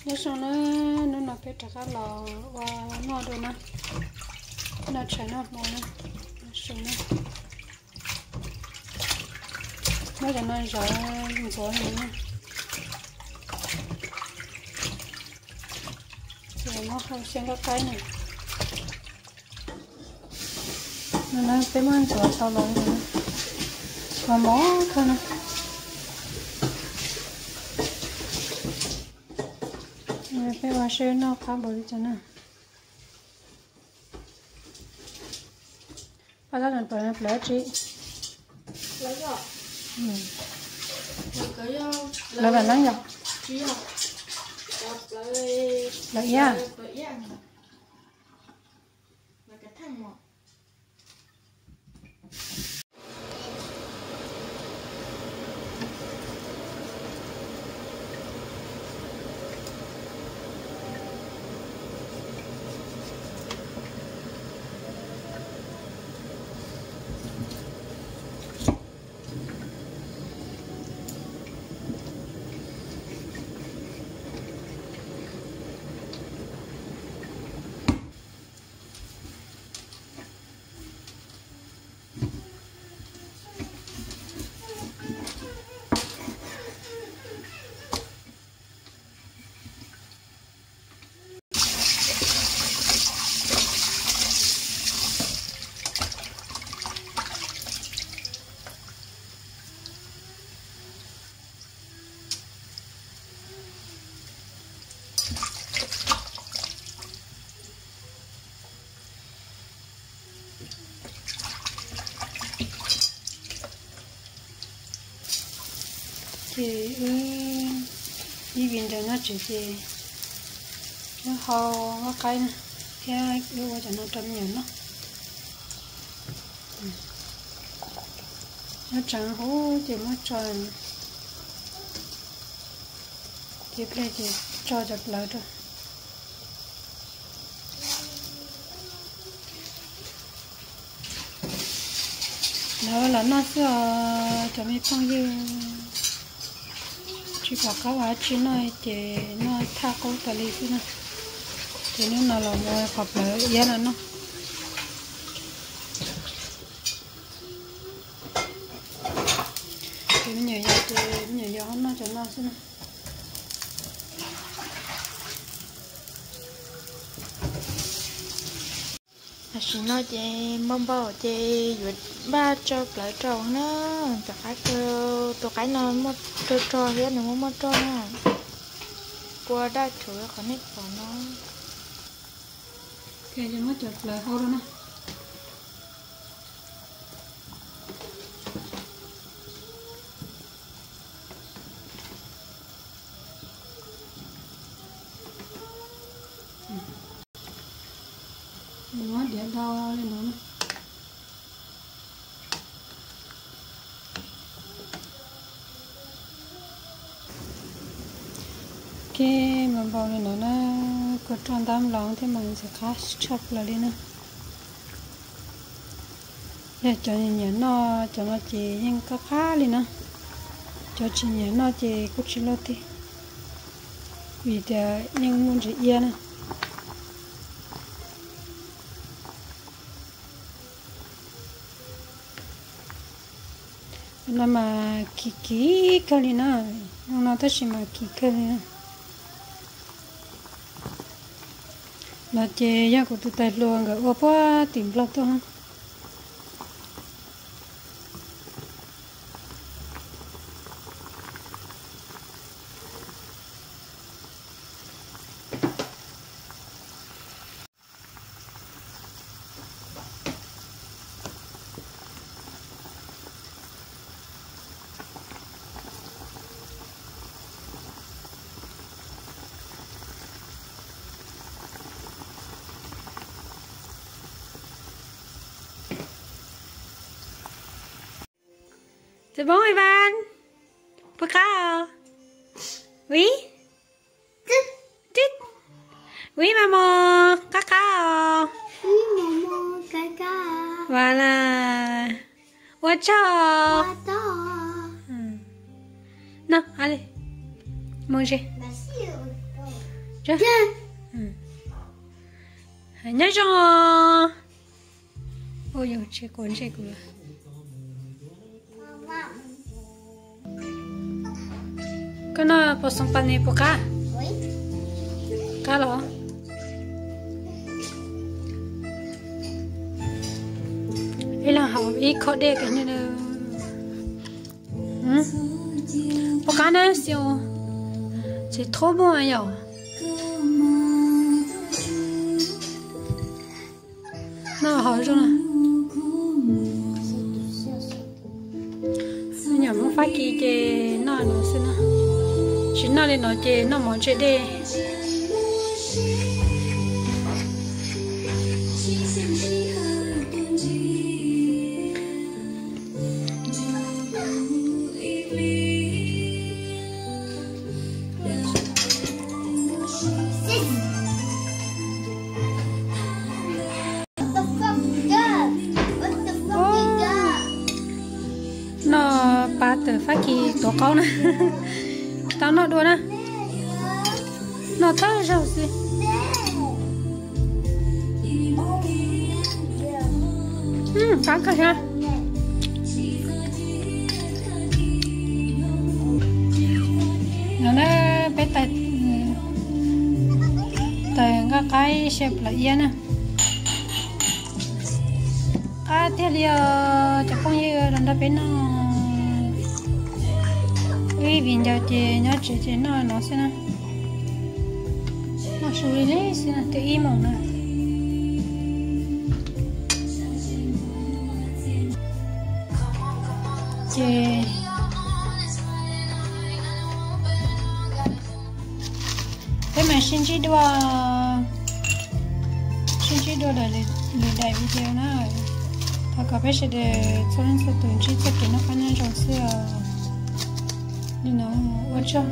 Nyob zoo na, hnub no peb rov qab los ua noj dua na, noj tshais noj hmo na, nyob zoo na. Muab cov no zov ntxuav li na, ces muab hau xyaw nqaij qaib na. No na peb muab ntxuav tau los li no, mos mos kawg na. Peb ua saib noj qab npaum li cas na. Paj Zab, plaws no plaws dab tsi? Plaws vam leeb yog? Plaws iab. Ces wb ib viv ncaus nyob tsev ces wb hau nqaij qaib na, thiab wb ua cov no rau me nyuam noj. Nyob tsev huv ces muab tso, ces pliag ces tso cov plawv rau. Lawv los noj xwb os cov me phooj ywg, tsis pom qab ua dab tsi noj ces noj thaj qub tas li xwb na. Ces hnub no los mus qhov plawv iab no noj. Ces me nyuam yaus ces me nyuam yaus ho noj cov no xwb na. Tam sim no ces npau npau ces yuav npaj tso plawv rau na. Cov qaib, tus qaib no muaj rog rog thiab nws muaj muaj roj na. Kua daj rhuv qhov nej pom no. Muab cov plawv hau rau na. Muab diav do li no na. Ces npau npau li no na, kua roj ntab nploos thiab mas ntxim qab tshaj plaws li na. Yog cov nyiam noj cov no ces yeej qab qab li na. Cov tsis nyiam noj ces kuj tsis luaj twg, vim tias yeej muaj ntsis iab na. No mas kim kim kawg li na, no tab sis mas kim kawg li na. No ces yog kuv tus tais hluas nkawd ua puag tim Nplog tuaj. Txiv Hmoob Iván, puas qab os? Ui, ui, mas mos qab qab os. Vas las, ua tsaug. No, mus ze. Nyob zoo. Ua yus tsis quav ntsej kuv. Koj noj pas xoos pas nes puas qab? Qab los? Ib leeg haus ib khob dej kiag. Puas qab na xyoo? Tsis thob muaj yom. Noj haus zoo na. Nyuam Hmoob Fab Kis ces noj no xwb na. Tsis noj li no ces noj mov ntse dej. Noj pas tawm Fab Kis tuav qaub na. Tau noj dua na. Noj thawj zaug xwb. Qab kawg thiab. No na, peb tawm nqaij qaib xyaw plawv iab na. Qab tiag li os cov phooj ywg, los nrog peb noj ib viv ncaus ces nyob tsev ces noj no xwb na. Noj su li li xwb na, twb ib moos na. Ces peb mam sib ntsib dua, sib ntsib dua lwm daim video na. Thov kom peb sawv daws txhua leej txhua tus ntsib txoj kev noj qab nyob zoo xwb os. Li no, ua tsaug.